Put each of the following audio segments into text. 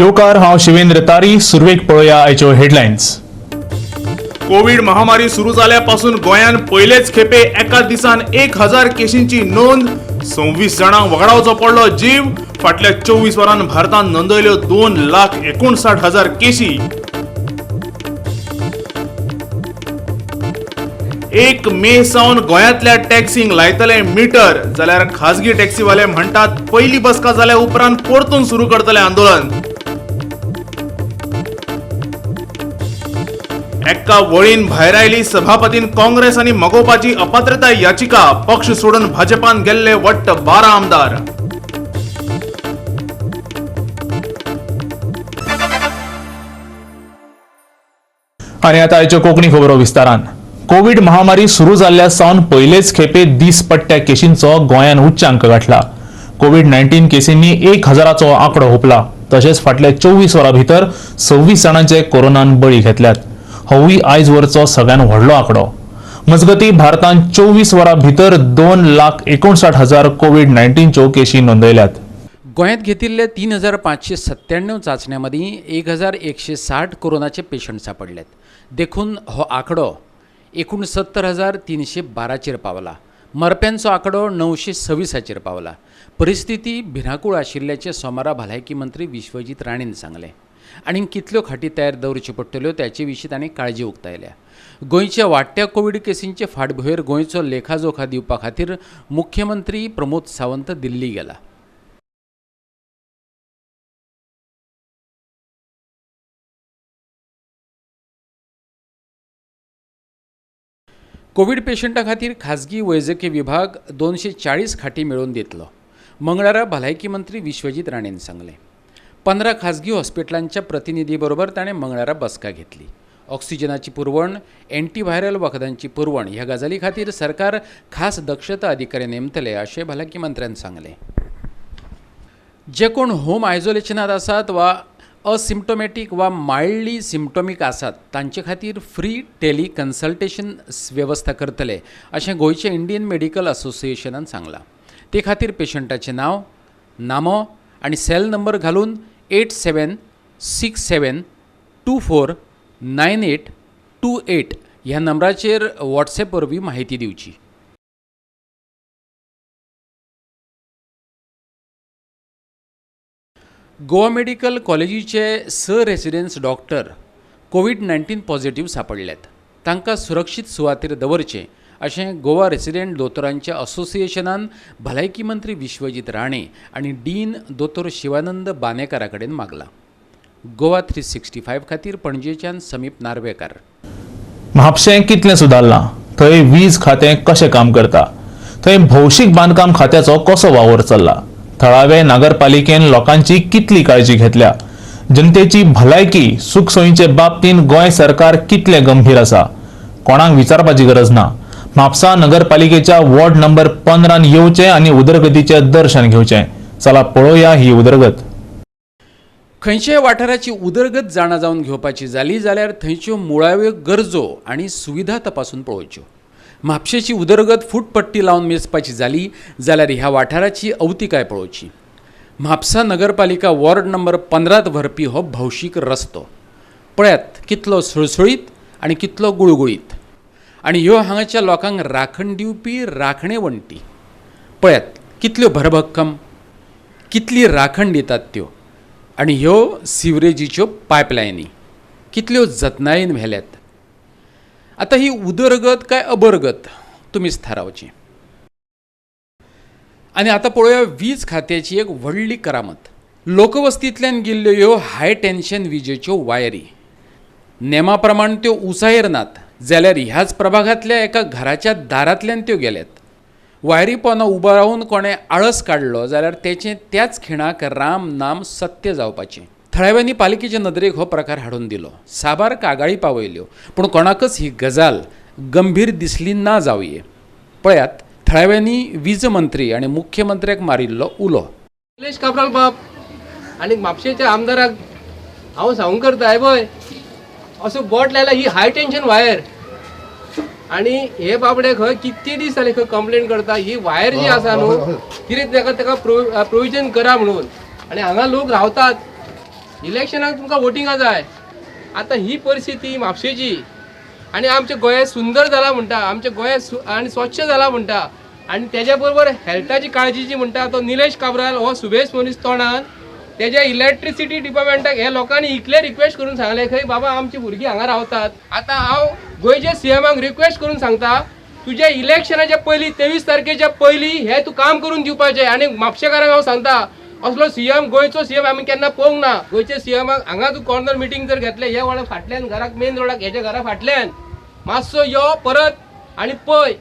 येवकार, हांव शिवेंद्र तारी. सुरवेक पळोवया आयच्यो हेडलायन्स. कोविड महामारी सुरू जाल्यापासून गोंयान पयलेच खेपे एका दिसान 1000 केशींची नोंद. 26 जाणांक वगडावचो पडलो जीव. फाटल्या 24 वरां भारतान नोंदयल्यो 2,59,000 केशी. 1 मे सावन गोंयांतल्या टॅक्सींक लायतले मिटर, जाल्यार खाजगी टॅक्सीवाले म्हणटात पयली बसका जाल्या उपरांत परतून सुरू करतले आंदोलन. एका वळीन भायर आयली सभापतीन काँग्रेस आनी मगोपाची अपात्रताय याचिका. पक्ष सोडून भाजपान गेल्ले वट्ट 12 आमदार. आनी आतां आयच्यो कोंकणी खबरो विस्तारान. कोविड महामारी सुरू जाल्ल्या सावन पयलेच खेपे दीसपट्ट्या केशींचो गोंयान उच्चांक गाठला. कोविड 19 केसींनी 1000चो आंकडो हुपला. तशेंच फाटल्या 24 वरां भितर 26 जाणांचे कोरोनान बळी घेतल्यात. होवूय आयज वरचो सगळ्यात व्हडलो आंकडो. मजगती, भारतान 24 वरां भितर 2,59,000 कोविड 19च्यो केशी नोंदयल्यात. गोंयांत घेतिल्ले 3597 चांचण्यां मदीं 1160 कोरोनाचे पेशंट सांपडल्यात. देखून हो आंकडो 69,312चेर पावला. मरप्यांचो आंकडो 926चेर पावला. परिस्थिती भिरांकूळ आशिल्ल्याचें सोमारा भलायकी मंत्री विश्वजीत राणेन सांगलें. आनी कितल्यो खाटी तयार दवरच्यो पडटल्यो त्याचे विशीं तांणी काळजी उक्तायल्या. गोंयच्या वाडट्या कोवीड केसींचे फाटभुंयेर गोंयचो लेखाजोखा दिवपा खातीर मुख्यमंत्री प्रमोद सावंत दिल्ली गेला. कोवीड पेशंटा खातीर खाजगी वैजकी विभाग 240 खाटी मेळोवन दितलो, मंगळारा भलायकी मंत्री विश्वजीत राणेन सांगलें. 15 खाजगी हॉस्पिटलांच्या प्रतिनिधी बरोबर ताणें मंगळारा बसका घेतली. ऑक्सिजनाची पुरवण, अँटीव्हायरल वखदांची पुरवण ह्या गजाली खातीर सरकार खास दक्षता अधिकारी नेमतले अशें भलायकी मंत्र्यान सांगलें. जे कोण होम आयसोलेशनात आसात वा असिम्टोमॅटीक वा मायल्डली सिम्टोमीक आसात तांचे खातीर फ्री टेली कन्सल्टेशन वेवस्था करतले अशें गोंयचे इंडियन मेडिकल असोसिएशनान सांगलां. ते खातीर पेशंटाचें नांव, नामो आनी सेल नंबर घालून 8767 24 98 28 ह्या नंबराचेर वॉट्सएप वरवीं म्हायती दिवची. गोवा मेडिकल कॉलेजीचे 6 रेसिडेन्स डॉक्टर कोवीड 19 पॉझिटिव्ह सांपडल्यात. तांकां सुरक्षीत सुवातेर दवरचें अशें गोवा रेसिडेंट दोतोरांच्या असोसिएशनान भलायकी मंत्री विश्वजीत राणे आनी डीन दोतोर शिवानंद बानेकारा कडेन मागलां. गोवा 365 खातीर पणजेच्यान समीप नार्वेकार. म्हापशें कितलें सुदारलां, थंय वीज खातें कशें काम करता, थंय भौशीक बांदकाम खात्याचो कसो वावर चल्ला, थळावे नगरपालिकेन लोकांची कितली काळजी घेतल्या, जनतेची भलायकी सुखसोयींचे बाबतीन गोंय सरकार कितलें गंभीर आसा, कोणाक विचारपाची गरज ना. म्हापसा नगरपालिकेच्या वॉर्ड नंबर 15 येवचें आनी उदरगतीचें दर्शन घेवचें. चला पळोवया ही उदरगत. खंयच्याय वाठाराची उदरगत जाणा जावन घेवपाची जाली जाल्यार थंयच्यो मुळाव्यो गरजो आनी सुविधा तपासून पळोवच्यो. म्हापशेची उदरगत फुटपट्टी लावन मेजपाची जाली जाल्यार ह्या वाठाराची अवतिकाय पळोवची. म्हापसा नगरपालिका वॉर्ड नंबर 15 व्हरपी हो भौशीक रस्तो पळयात कितलो सुळसुळीत आनी कितलो गुळगुळीत. आनी ह्यो हांगाच्या लोकांक राखण दिवपी राखणे वण्टी पळयात कितल्यो भरभक्कम, कितली राखण दितात त्यो. आनी ह्यो सिवरेजीच्यो पायपलायनी कितल्यो जतनायेन व्हेल्यात. आतां ही उदरगत काय अबरगत तुमीच थारावची. आनी आतां पळोवया वीज खात्याची एक व्हडली करामत. लोकवस्तींतल्यान गेल्ल्यो ह्यो हाय टेन्शन विजेच्यो वायरी नेमा प्रमाण त्यो उंचायेर नात जाल्यार ह्याच प्रभागांतल्या एका घराच्या दारांतल्यान त्यो गेल्यात. वायरी पोंदा उबो रावन कोणें आळस काडलो जाल्यार तेचें त्याच खिणाक राम नाम सत्य जावपाचें. थळाव्यांनी पालिकेचे नदरेक हो प्रकार हाडून दिलो. साबार कागाळी पावयल्यो पूण कोणाकच ही गजाल गंभीर दिसली ना जावये. पळयात थळाव्यांनी वीज मंत्री आनी मुख्यमंत्र्याक मारिल्लो उलो. निलेश काब्राल बाब आनी म्हापशेच्या आमदाराक हांव सांगूंक करता, पळय असो बोट लायला ही हाय टेन्शन वायर आनी हे बाबडे खंय कितके दीस जाले खंय कंप्लेन करता ही वायर जी आसा न्हू कितें ताका ताका प्रोविजन करा म्हणून. आनी हांगा लोक रावतात, इलेक्शनाक तुमकां वोटिंगां जाय. आतां ही परिस्थिती म्हापशेची आनी आमचें गोंय सुंदर जालां म्हणटा, आमचें गोंय आनी स्वच्छ जालां म्हणटा, आनी तेज्या बरोबर हेल्थाची काळजी जी म्हणटा तो निलेश काब्राल हो सुबेज मनीस तोंडान तेज्या इलेक्ट्रिसिटी डिपार्टमेंटाक हे लोकांनी इतले रिक्वेस्ट करून सांगलें खंय बाबा आमची भुरगीं हांगा रावतात. आतां हांव गोंयच्या सीएमाक रिक्वेस्ट करून सांगता, तुज्या इलेक्शनाच्या पयलीं 23 तारखेच्या पयलीं हें तूं काम करून दिवपाचें. आनी म्हापशेकारांक हांव सांगता, असलो सीएम गोंयचो सीएम आमी केन्ना पळोवंक ना. गोंयच्या सीएमाक हांगा तूं कॉर्नर मिटींग जर घेतलें, हे वळख फाटल्यान घराक मेन रोडाक हेच्या घरा फाटल्यान मातसो यो परत आनी पळय.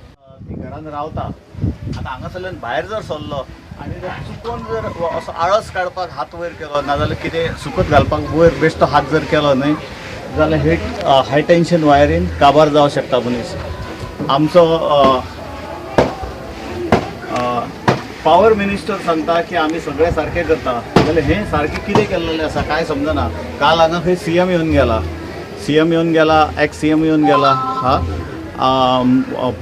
घरान रावता आतां हांगासरल्यान भायर जर सरलो आनी जर चुकोन जर असो आळस काडपाक हात वयर केलो नाजाल्यार कितें सुकत घालपाक वयर बेश्टो हात जर केलो न्हय जाल्यार हे हाय टेंशन वायरीन काबार जावंक शकता मनीस. आमचो पावर मिनिस्टर सांगता की आमी सगळें सारकें करता, जाल्यार हें सारकें कितें केल्लें आसा कांय समजना. काल हांगा खंय सी एम येवन गेला, सी एम येवन गेला, एक्स सी एम येवन गेला. हा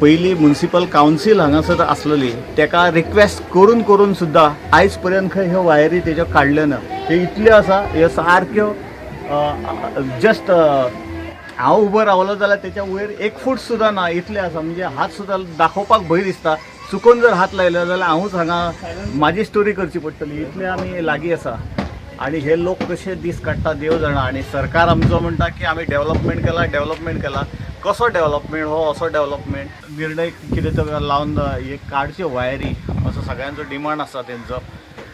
पयलीं म्युनिसिपल कावन्सील हांगासर आसलेली तेका रिक्वेस्ट करून करून सुद्दां आयज पर्यंत खंय ह्यो वायरी तेज्यो काडल्यो ना. त्यो इतल्यो आसा ह्यो सारक्यो जस्ट हांव उबो रावलो जाल्यार तेच्या वयर 1 फूट सुद्दां ना इतलें आसा. म्हणजे हात सुद्दां दाखोवपाक भंय दिसता, चुकोन जर हात लायलो जाल्यार हांवूच हांगा म्हाजी स्टोरी करची पडटली, इतलें आमी लागीं आसा. आनी हे लोक कशे दीस काडटा देव जाणा. आनी सरकार आमचो म्हणटा की आमी डेव्हलपमेंट केला, डेव्हलपमेंट केला. कसो डेव्हलपमेंट हो असो डेव्हलपमेंट निर्णय कितें तो लावन हे काडच्यो वायरी असो सगळ्यांचो डिमांड आसा तेंचो,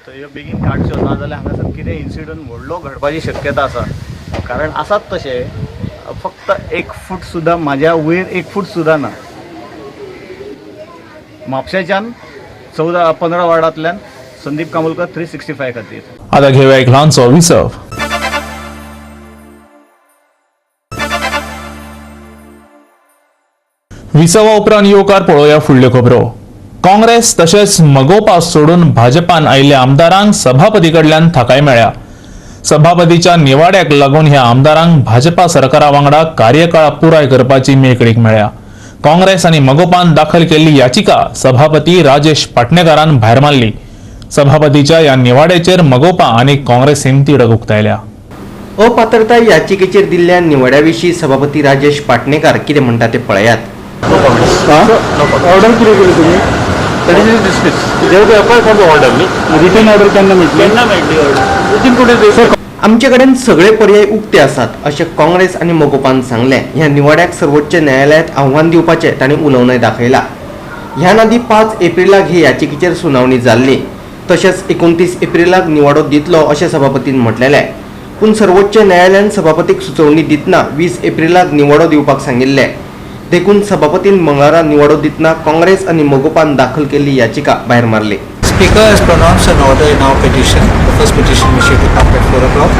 तर ह्यो बेगीन काडच्यो ना जाल्यार हांगासर कितें इन्सिडंट व्हडलो घडपाची शक्यता आसा. कारण आसात तशे फक्त 1 फूट सुद्दां म्हाज्या वयर 1 फूट सुद्दां ना. म्हापशेच्यान 14-15 वार्डांतल्यान संदीप कामुलकर 365 खातीर. आता घेऊया एक ल्हानसो विसव. विसवा उपरांत येवकार पळोवया फुडल्यो खबरो. काँग्रेस तशेंच मगोपा सोडून भाजपान आयिल्ल्या आमदारांक सभापती कडल्यान थाकाय मेळ्ळ्या. सभापतीच्या निवाड्याक लागून ह्या आमदारांक भाजपा सरकारा वांगडा कार्यकाळ पुराय करपाची मेकळीक मेळ्ळ्या. काँग्रेस आनी मगोपान दाखल केल्ली याचिका सभापती राजेश पाटणेकारान भायर मारली. सभापतीच्या ह्या निवाड्याचेर मगोपा आनी काँग्रेसीन तिडक उक्तायल्या. अपात्रताय याचिकेचेर दिल्ल्या निवाड्या विशीं सभापती राजेश पाटणेकार कितें म्हणटा ते पळयात. ऑर्डर कितें केली तुमी? That is dismiss. They have to apply for the order न्ही. रिटर्न ऑर्डर केन्ना मेळटली? केन्ना मेळटली ऑर्डर? Within 2 days. आमचे कडेन सगळे पर्याय उक्ते आसात अशें काँग्रेस आनी मगोपान सांगलें. ह्या निवाड्याक सर्वोच्च न्यायालयांत आव्हान दिवपाचें तांणी उलोवणें दाखयलां. ह्यान आदीं 5 एप्रिलाक हे याचिकेचेर सुनावणी जाल्ली. तशेंच 29 एप्रिलाक निवाडो दितलो अशें सभापतीन म्हटलेलें. पूण सर्वोच्च न्यायालयान सभापतीक सुचोवणी दितना 20 एप्रिलाक निवाडो दिवपाक सांगिल्लें. देखून सभापतीन मंगळारा निवाडो दितना काँग्रेस आनी मगोपान दाखल केल्ली याचिका भायर मारली. Speaker has pronounced an order in our petition, the first petition which he took up at 4 o'clock,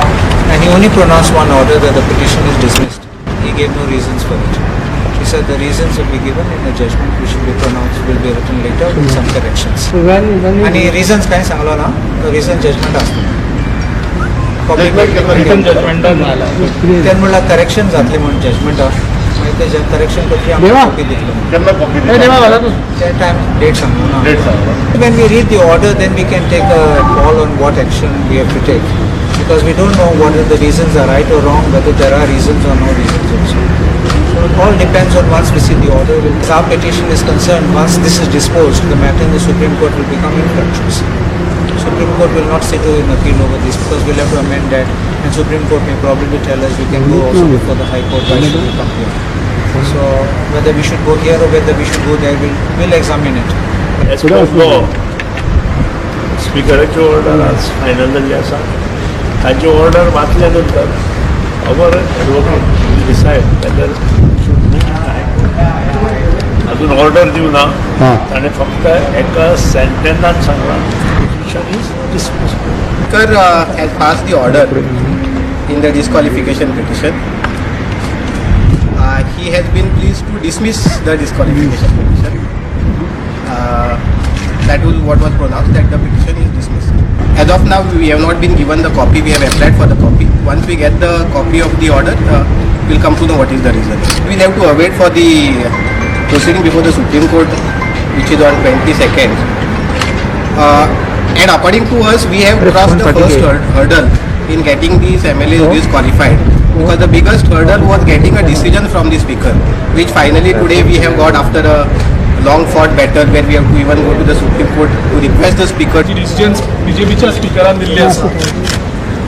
and he only pronounced one order that the petition is dismissed. He gave no reasons for it. He said the reasons will be given in a judgment which will be pronounced, will be written later with some corrections. So when आणि reasons काय सांगलो ना, तो reason judgment असतो. Return judgement त्यान म्हणल्यार correction जातलें म्हणून जजमेंटाक, मागीर ते करेक्शन करची आमकां कॉपी दितलो. केन्ना कॉपी ते टायम डेट सांगलो ना. डेट सांगलो. When we read the order, then we can take a call on what action we have to take, because we don't know whether the reasons are right or wrong, whether there are reasons or no reasons also. So it all depends on once we see the order. As our petition is concerned, once this is disposed, the matter in the Supreme Court will become infructuous. Supreme Court will not sit in appeal over this, because we'll have to amend that, and Supreme Court may probably tell us we can go also before the High Court, why should we come here? So whether we should go here or whether we should go there, we'll examine it. As per law, स्पिकराची order आज final जाल्ली आसा. ताची order वाचल्या नंतर our advocate will decide whether should move in high court. अजून order दिवना, ताणें फक्त एका सेंटेन्सान सांगलां petition is dismissed. Speaker has passed the order in the disqualification petition. He has been pleased to dismiss the disqualification petition. That was what was pronounced, that the petition is dismissed. As of now, we have not been given the copy. We have applied for the copy. Once we get the copy of the order, we'll come to know what is the reason. We'll have to await for the proceeding before the Supreme Court, which is on 22nd. And according to us, we have crossed the first hurdle in getting these MLAs disqualified, because the biggest hurdle was getting a decision from the speaker, which finally today we have got after a long fought battle where we have to even go to the Supreme Court to request the speaker. Decisions बीजेपीच्या स्पिकरान दिल्ली आसा,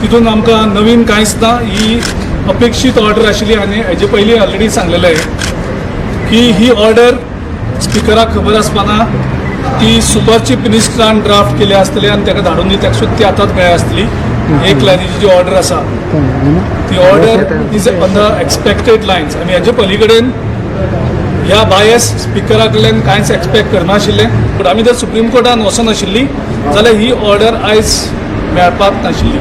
तितून आमकां नवीन कांयच ना. ही अपेक्षीत order आशिल्ली आनी हेजे पयलीं ऑलरेडी सांगलेलें की ही ऑर्डर स्पिकराक खबर आसपाना ती सुपर चीफ मिनिस्टरान ड्राफ्ट केल्या आसतली आनी ताका धाडून दी, ताका सुद्दां ती आतांच मेळ्ळ्या आसतली. एक लायनीची जी ऑर्डर आसा ती order is on the expected lines. आनी हेजे पली कडेन ह्या बायस स्पिकरा कडल्यान कांयच एक्सपेक्ट करनाशिल्लें. पूण आमी जर सुप्रीम कोर्टान वचनाशिल्ली जाल्यार ही ऑर्डर आयज मेळपाक नाशिल्ली.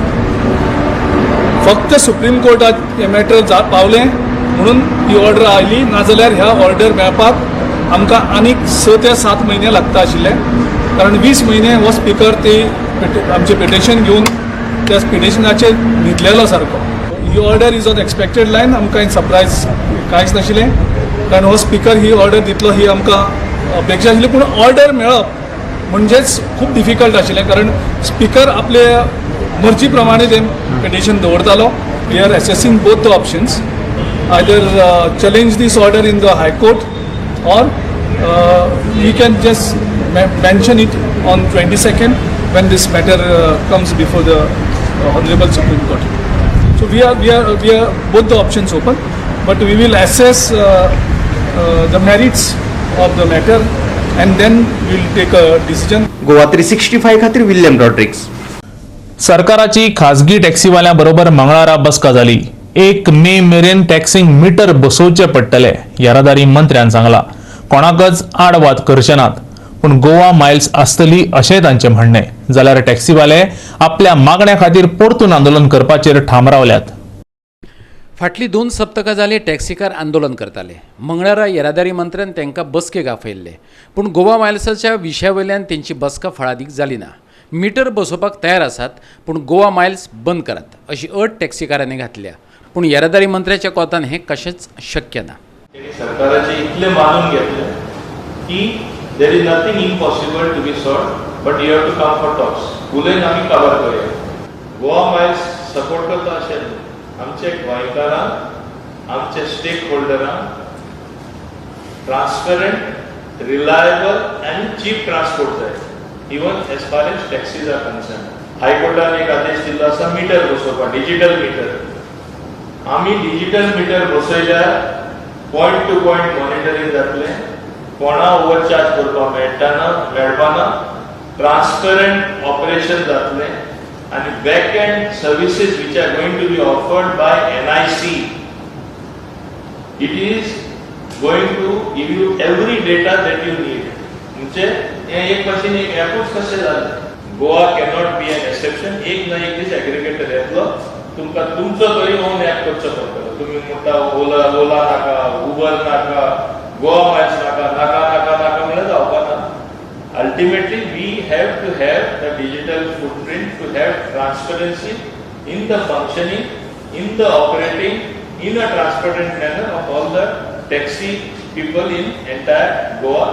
फक्त सुप्रीम कोर्टात हें मॅटर पावलें म्हणून ही ऑर्डर आयली, नाजाल्यार ह्या ऑर्डर मेळपाक आमकां आनीक 6 ते 7 म्हयने लागता आशिल्ले. कारण 20 म्हयने हो स्पिकर ती आमचें पिटिशन घेवन त्या पिटिशनाचेर न्हिदलेलो सारको. ही order is on expected line, आमकां सरप्रायज कांयच नाशिल्लें, कारण हो स्पिकर ही ऑर्डर दितलो ही आमकां अपेक्षा आशिल्ली. पूण ऑर्डर मेळप म्हणजेच खूब डिफिकल्ट आशिल्लें, कारण स्पिकर आपले मर्जी प्रमाणे ते petition दवरतालो. We are assessing both the options, either challenge this order in the High Court or we can just mention it on 22nd when this matter comes before the Honorable Supreme Court. So we are both the options open, but we will assess the merits of the matter and then we will take a decision. Goa 365 खातीर William Rodrigues. सरकाराची खाजगी टॅक्सीवाल्यां बरोबर मंगळारा बसका जाली. 1 मे मेरेन टॅक्सींक metre बसोवचे पडटले, येरादारी मंत्र्यान सांगला. कोणाकच आडवाद करचे नात, पूण गोवा मायल्स आसतली अशें तांचें म्हणणें. जाल्यार टॅक्सीवाले आपल्या मागण्या खातीर परतून आंदोलन करपाचेर ठाम रावल्यात. फाटलीं 2 सप्तकां जालीं टॅक्सीकार आंदोलन करताले. मंगळारा येरादारी मंत्र्यान तांकां बसकेक आपयल्ले, पूण गोवा मायल्साच्या विशया वयल्यान तेंची बसका फळादीक जाली ना. मिटर बसोवपाक तयार आसात, पूण गोवा मायल्स बंद करात अशी अट टॅक्सीकारांनी घातल्या. पूण येरादारी मंत्र्याच्या कोतान हें कशेंच शक्य ना. तेणी सरकाराचे इतलें मानून घेतलें की there is nothing impossible to be solved, but you have to come for talks. उलयन आमी काबार करुया. गोवा मायल्स सपोर्ट करता अशें न्हू, आमचे गोंयकारांक, आमचे स्टेक होल्डरांक ट्रान्सपरंट, रिलायबल आनी चीप ट्रान्सपोर्ट जाय, even as far as taxis are concerned. हायकोर्टान एक आदेश दिल्लो आसा मिटर बसोवपाक, डिजिटल मिटर. आमी डिजिटल मिटर बसयल्यार पॉयंट टू पॉयंट मॉनिटरींग जातलें, कोणा ओवरचार्ज करपाक मेळटा मेळपाना, ट्रान्सपरंट ऑपरेशन जातलें आनी back end services which are going to be offered by NIC, it is going to give you every data that you need. म्हणजे हें एक भाशेन एक ॲपूच कशें जालें. Goa cannot be an exception. एक ना एक दीस एग्रिगेटर येतलो, तुमकां तुमचो तरी ओन ॲप करचो पडटलो. तुमी म्हणटा ओला, ओला नाका, उबर नाका, गोवा मायल्स नाका, नाका नाका नाका म्हणल्यार जावपा ना. Ultimately we have to have the digital footprint to have transparency in the functioning, in the operating, in a transparent manner of all the taxi people in entire Goa.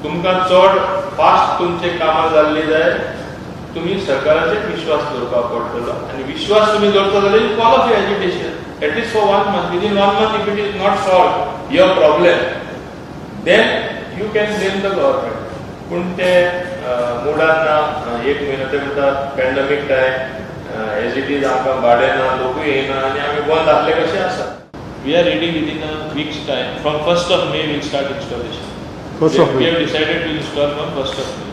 तुमकां चड फास्ट तुमचे कामां जाल्ली जाय, तुमी सरकाराचेर विश्वास दवरपाक पडटलो आनी विश्वास तुमी दवरता जाल्यार you call off your agitation at least for one month. Within one month, if it is not solve your problem, then you can blame the government. पूण ते मुडान ना, एक म्हयनो ते म्हणटा pandemic time, as it is आमकां भाडें ना, लोकूय येयना आनी आमी बंद आसले कशें आसा. We are ready within a week's time. From 1st of May we'll start installation. First of We May. Have decided to install from 1st of May.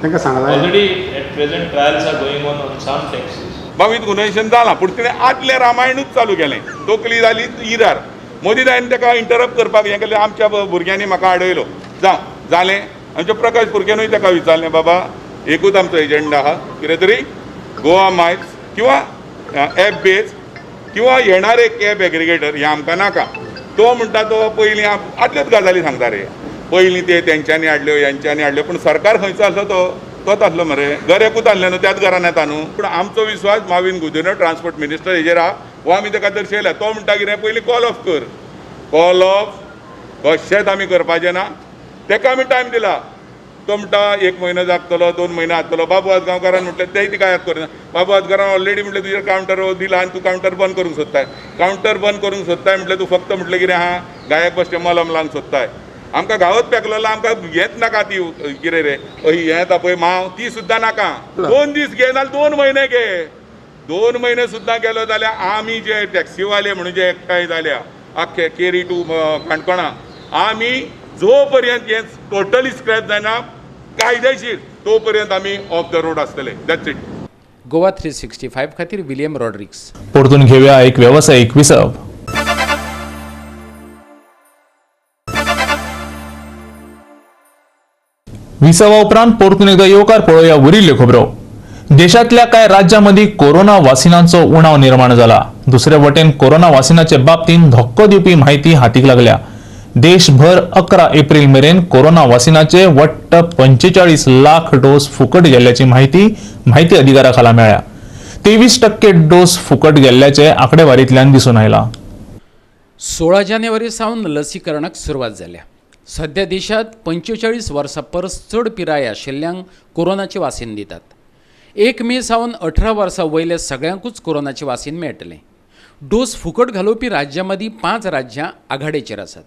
तांकां सांगलां? Already at present trials are going on some taxis. मागीर गुन्हेशन जालां, पूण तिणें आदलें रामायणूच चालू केलें. तकली जाली इरार. मदीं हांवें ताका इंटरप्ट करपाक हें केलें. आमच्या भुरग्यांनी म्हाका आडयलो. जावं जालें. आमच्या प्रकाश पुरक्यानूय ताका विचारलें, बाबा, एकूच आमचो एजंडा आहा, कितें तरी गोवा मायल्स किंवा एप बेज किंवा येणारे कॅब एग्रिगेटर हे आमकां नाका. तो म्हणटा, तो पयलीं आदल्योच गजाली सांगता रे, पयलीं ते तेंच्यांनी हाडल्यो, हेंच्यांनी हाडल्यो. पूण सरकार खंयचो आसलो तो तोच आसलो मरे. घर एकूच आसलें न्हू, त्याच घरान येता न्हू. पूण आमचो विस्वास माविन गुदिन्हो ट्रान्सपोर्ट मिनिस्टर हेजेर आहा, हो आमी ताका दर्शयला. तो म्हणटा कितें, पयलीं कॉल ऑफ कर. कॉल ऑफ कशेंच आमी करपाचें ना. ताका आमी टायम दिला. तो म्हणटा 1 म्हयनो जागतलो, 2 म्हयने जातलो. बाबू आजगांवकारान म्हटलें तेय ती कांय करिना. बाबू आजगांवकारान ऑलरेडी म्हटलें तुजेर कावंटर दिला आनी तूं कावंटर बंद करूंक सोदताय. कावंटर बंद करूंक सोदताय म्हटलें तूं फक्त म्हटलें कितें आहा गायक बश्टें मलम लावन सोदताय. आमकां गांवत पेकलेलो, आमकां हेंच नाका ती कितें रे हें येता पळय माव ती सुद्दां नाका. 2 दीस घे नाल्यार 2 म्हयने घे. 2 म्हयने सुद्दां गेलो जाल्यार आमी जे टॅक्सीवाले म्हणून जे एकठांय जाल्या आख्खे केरी टू काणकोणा, आमी जो पर्यंत हें टोटली स्क्रॅप जायना कायदेशीर तो पर्यंत आमी ऑफ the road आसतले. That's it. Goa 365 खातीर विलियम रॉड्रिक्स. परतून घेवया एक वेवसायीक विसव. विसवा उपरांत परतून एकदा येवकार पळोवया उरिल्ल्यो खबरो. देशांतल्या कांय राज्यां मदीं कोरोना वासिनांचो उणाव निर्माण जाला. दुसरे वटेन कोरोना वासिनाचे बाबतींत धक्को दिवपी म्हायती हातीक लागल्या. देशभर 11 एप्रिल मेरेन कोरोना वासिनाचे वट्ट 45 लाख डोस फुकट गेल्ल्याची म्हायती म्हायती अधिकारा खाला मेळ्ळ्या. 23% डोस फुकट गेल्ल्याचे आंकडेवारींतल्यान दिसून आयला. 16 जानेवारी सावन लसीकरणाक सुरवात जाल्या. सध्या देशांत 45 वर्सां परस चड पिराय आशिल्ल्यांक कोरोनाचें वासीन दितात. 1 मे सावन 18 वर्सां वयल्या सगळ्यांकूच कोरोनाचें वासीन मेळटलें. डोस फुकट घालोवपी राज्यां मदीं 5 राज्यां आघाडेचेर आसात.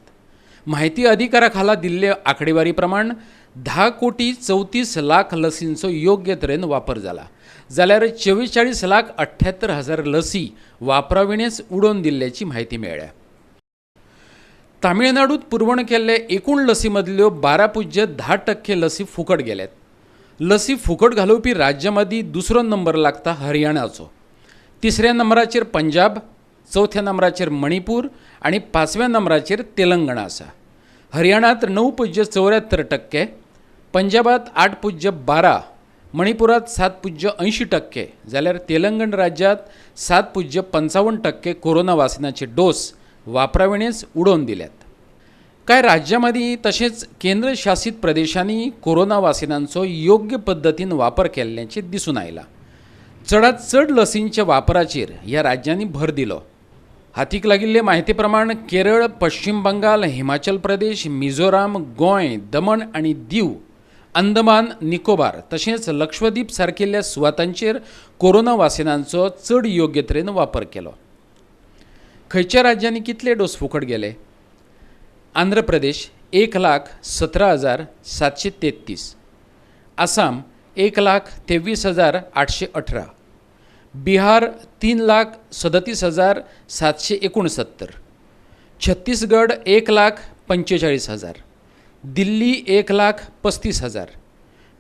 म्हायती अधिकारा खाला दिल्ले आंकडेवारी प्रमाण 10,34,00,000 लसींचो योग्य तरेन वापर जाला, जाल्यार 44,78,000 लसी वापराविणेच उडोवन दिल्ल्याची म्हायती मेळ्ळ्या. तामिळनाडूत पुरवण केल्ले एकूण लसी मदल्यो 12.10% लसी फुकट गेल्यात. लसी फुकट घालोवपी राज्यां मदीं दुसरो नंबर लागता हरियाणाचो, तिसऱ्या नंबराचेर पंजाब, चवथ्या नंबराचेर मणिपूर आनी 5व्या नंबराचेर तेलंगणा आसा. हरियाणांत 9.74%, पंजाबात 8.12%, मणिपुरात 7.80%, जाल्यार तेलंगण राज्यांत 7.55% कोरोना वासिनाचे डोस वापराविणेच उडोवन दिल्यात. कांय राज्यां मदीं तशेंच केंद्रशासीत प्रदेशांनी कोरोना वासिनांचो योग्य पद्दतीन वापर केल्ल्याचें दिसून आयलां. चडांत चड लसींच्या वापराचेर ह्या राज्यांनी भर दिलो. हातीक लागिल्ले म्हायती प्रमाण केरळ, पश्चिम बंगाल, हिमाचल प्रदेश, मिझोराम, गोंय, दमण आनी दीव, अंदमान निकोबार तशेंच लक्षद्वीप सारकिल्ल्या सुवातांचेर कोरोना वासिनांचो चड योग्य तरेन वापर केलो. खंयच्या राज्यांनी कितले डोस फुकट गेले? आंध्र प्रदेश 1,17,733, आसाम 1,23,818, बिहार 3,37,769, छत्तीसगड 1,45,000, दिल्ली 1,35,000,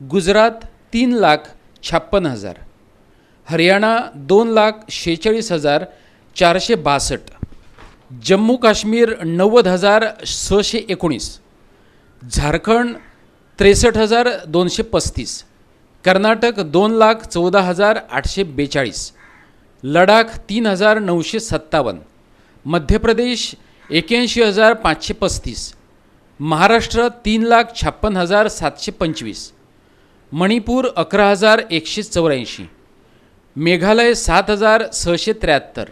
गुजरात 3,56,000, हरियाणा 2,46,462, जम्मू काश्मीर 90,619, झारखंड 63,235, कर्नाटक 2,14,842, लडाख 3,957, मध्य प्रदेश 81,535, महाराष्ट्र 3,56,725, मणिपूर 11,184, मेघालय 7,673,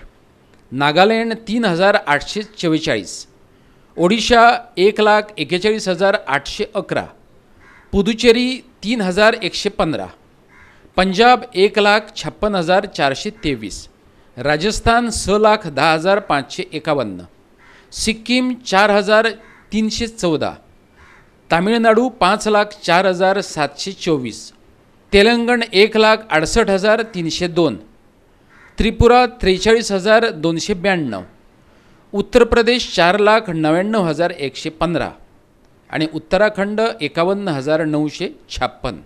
नागालँड 3,844, ओडिशा 1,41,811, पुदुचेरी 3,115, पंजाब 1,56,423, राजस्थान 6,10,551, सिक्कीम 4,314, तामिळनाडू 5,04,724, तेलंगण 1,68,302, त्रिपुरा 43,292, उत्तर प्रदेश 4,99,115 आणि Uttarakhand 51,956.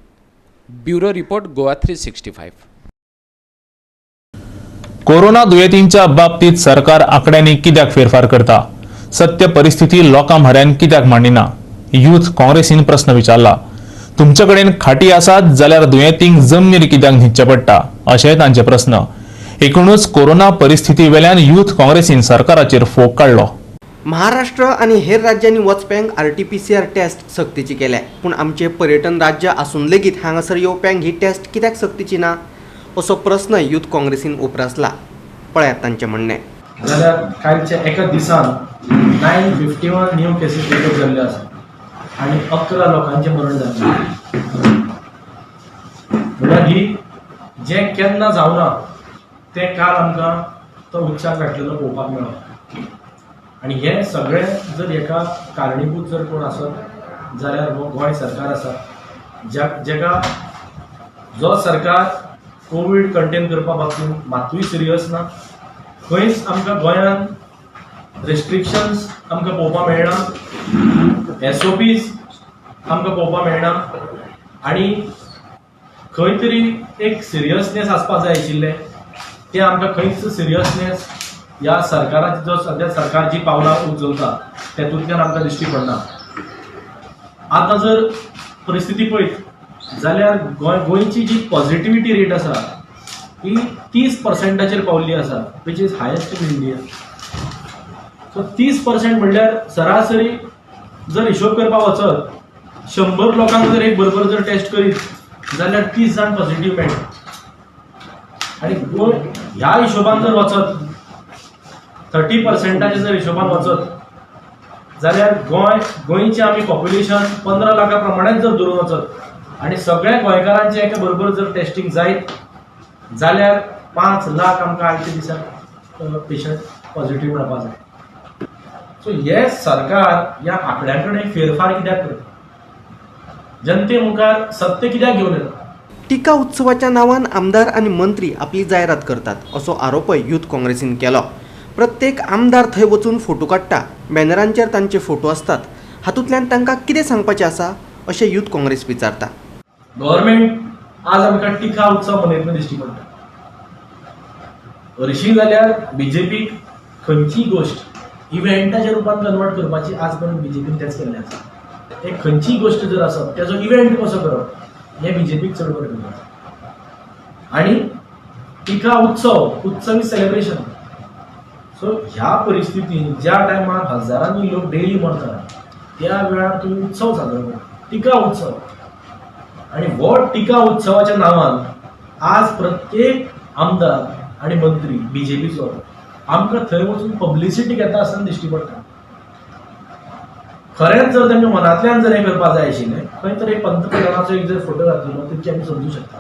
Bureau report, Goa 365. Corona दुयेंतींच्या बाबतीत सरकार आंकड्यांनी कित्याक फेरफार करता? सत्य परिस्थिती लोकां म्हऱ्यान कित्याक मांडिना? यूथ काँग्रेसीन प्रस्न विचारला. तुमचे कडेन खाटी आसात जाल्यार दुयेंतींक जमनीर कित्याक न्हिदचें पडटा अशें तांचे प्रस्न. एकूणच कोरोना परिस्थिती वेल्यान यूथ काँग्रेसीन सरकाराचेर फोग काडलो. महाराष्ट्र आनी हेर राज्यांनी वचप्यांक RT-PCR taste सक्तीची केल्या, पूण आमचे पर्यटन राज्य आसून लेगीत हांगासर येवप्यांक ही टेस्ट कित्याक सक्तीची ना असो प्रस्न यूथ काँग्रेसीन उप्रासला. पळयात तांचें म्हणणें. जाल्यार कालच्या एका दिसान 951 न्यू केसीस रिपोर्ट जाल्ले आसा. आनी 11 लोकांचें मरण जालें. म्हणल्यार ही जें केन्ना जावना तें काल आमकां तो उच्चार घातलेलो पळोवपाक मेळ्ळो. आनी हें सगळें जर हेका कारणीभूत जर कोण आसत जाल्यार हो गोंय सरकार आसा, जेका जो सरकार कोवीड कंटेन करपा बाबतींत मातूय सिरियस ना. खंयच आमकां गोंयांत रेस्ट्रिक्शन्स आमकां पळोवपाक मेळना, SOPs आमकां पळोवपाक मेळना आनी खंय तरी एक सिरियसनेस आसपाक जाय आशिल्लें तें आमकां खंयच सिरियसनेस ह्या सरकाराची जो सद्या सरकार जी पावलां उचलता तेतूंतल्यान आमकां दिश्टी पडना. आतां जर परिस्थिती पळयत जाल्यार गोंयची जी पॉझिटिविटी रेट आसा ही 30%चेर पावल्ली आसा, which is highest in India. So 30% म्हणल्यार सरासरी जर हिशोब करपाक वचत 100 लोकांक जर एक बरोबर जर टेस्ट करीत जाल्यार 30 जाण पॉझिटिव्ह मेळटा. आनी गोंय ह्या हिशोबान जर वचत 30%च्या जर हिशोबान वचत जाल्यार गोंयचें आमी पॉप्युलेशन 15 लाखा प्रमाणेच जर धरून वचत आनी सगळ्या गोंयकारांचें एका बरोबर जर टेस्टींग जायत जाल्यार 5 लाख आमकां आयच्या दिसाक पेशंट पॉझिटिव्ह मेळपाक जाय. सो हे सरकार ह्या आंकड्यां कडेन फेरफार कित्याक करता, जनते मुखार सत्य कित्याक घेवन येता? टिका उत्सवाच्या नांवान आमदार आनी मंत्री आपली जायरात करतात असो आरोपय यूथ काँग्रेसीन केलो. प्रत्येक आमदार थंय वचून फोटो काडटा, बॅनरांचेर तांचे फोटो आसतात, हातूंतल्यान तांकां कितें सांगपाचें आसा अशें यूथ काँग्रेस विचारता. गव्हर्मेंट आज आमकां टिका उत्सव मनयतना दिश्टी पडटा. हरशीं जाल्यार बीजेपीक खंयचीय गोश्ट इव्हेंटाच्या रुपान कन्वर्ट करपाची आज पर्यंत बीजेपीन तेंच केल्लें आसा. एक खंयचीय गोश्ट जर आसत तेजो इव्हेंट कसो करप हें बीजेपीक चड बरें खबर आसा. आनी टिका उत्सव उत्सवी सेलिब्रेशन. सो ह्या परिस्थितीन ज्या टायमार हजारांनी लोक डेली मरतात त्या वेळार तुमी उत्सव साजरो करता, टिका उत्सव. आनी हो टिका उत्सवाच्या नांवान आज प्रत्येक आमदार आनी मंत्री बीजेपीचो आमकां थंय वचून पब्लिसिटी घेता आसतना दिश्टी पडटा. खरेंच जर तांच्या मनांतल्यान जर हें करपाक जाय आशिल्लें खंय तर एक पंतप्रधानाचो एक जर फोटो घातिल्लो तितकें आमी समजूं शकता.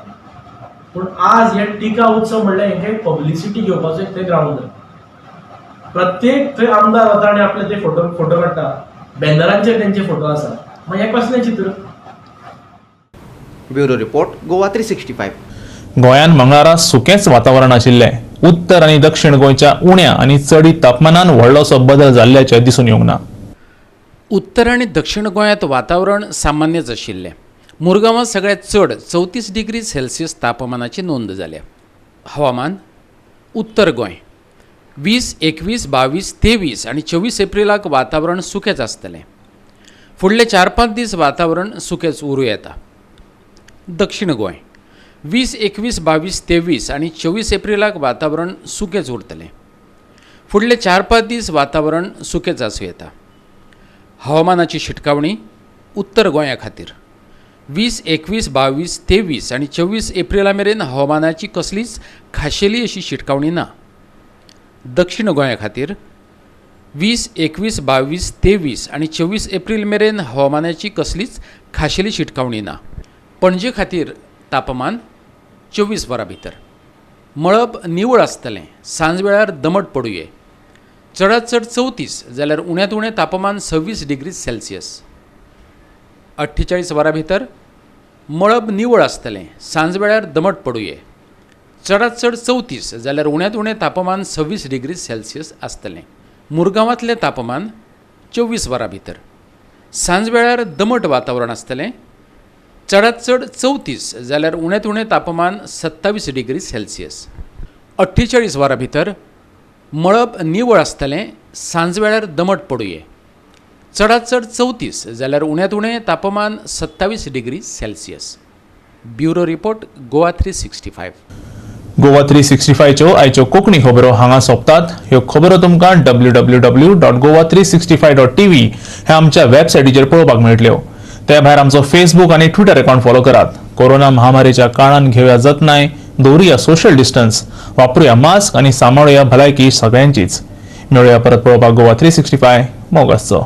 पूण आज हे टिका उत्सव म्हणल्यार हेंकां एक पब्लिसिटी घेवपाचो एक थंय ग्रावंड जाता. प्रत्येक थंय आमदार वता आनी आपले ते फोटो काडटा, बॅनरांचेर तेंचे फोटो आसा. मागीर हें कसलें चित्र? Bureau report, Goa 365. गोंयांत मंगळारा सुकेंच वातावरण आशिल्लें. उत्तर आनी दक्षिण गोंयच्या उण्या आनी चडीत तापमानान व्हडलोसो बदल जाल्ल्याचें दिसून येवंक ना. उत्तर आनी दक्षिण गोंयांत वातावरण सामान्यच आशिल्लें. मुरगांवांत सगळ्यांत चड 34 डिग्री सेल्सियस तापमानाची नोंद जाल्या. हवामान उत्तर गोंय 20, 21, 22, 23 आनी 24 एप्रिलाक वातावरण सुकेंच आसतलें. फुडले 4-5 दीस वातावरण सुकेंच उरूं येता. दक्षिण गोंय 20, 21, 22, 23 आनी 24 एप्रिलाक वातावरण सुकेंच उरतलें. फुडले 4-5 दीस वातावरण सुकेंच आसूं येता. हवामानाची शिटकावणी उत्तर गोंया खातीर 20, 21, 22, 23 आनी 24 एप्रिला मेरेन हवामानाची कसलीच खाशेली अशी शिटकावणी ना. दक्षिण गोंया खातीर 20, 21, 22, 23 आनी 24 एप्रिल मेरेन हवामानाची कसलीच खाशेली शिटकावणी ना. पणजे खातीर तापमान 24 वरां भितर मळब निवळ आसतलें. सांजवेळार दमट पडुये. चडांत चड 34 जाल्यार उण्यांत उणें तापमान 26 डिग्री सेल्सियस. 48 वरां भितर मळब निवळ आसतलें. सांजवेळार दमट पडुये. चडांत चड 34 जाल्यार उण्यांत उणें तापमान 26 डिग्री सेल्सियस आसतलें. मुरगांवांतलें तापमान 24 वरां भितर सांजवेळार दमट वातावरण आसतलें. चडांत चड 34 जाल्यार उण्यांत उणें तापमान 27 डिग्री सेल्सियस. 48 वरां भितर मळब निवळ आसतलें. सांजवेळार दमट पडुये. चडांत चड 34 जाल्यार उण्यांत उणें तापमान 27 degree Celsius. Bureau report, Goa 365. Goa 365च्यो आयच्यो कोंकणी खबरो हांगा सोंपतात. ह्यो खबरो तुमकां www.goa365.tv ह्या आमच्या वेबसायटीचेर पळोवपाक मेळटल्यो. ते भायर आमचो फेसबूक आनी ट्विटर अकाउंट फॉलो करात. कोरोना महामारीच्या काळान घेवया जतनाय, दवरुया सोशल डिस्टन्स, वापरुया मास्क आनी सांबाळुया भलायकी सगळ्यांचीच. मेळुया परत पळोवपाक गोवा 365. मोग आसचो.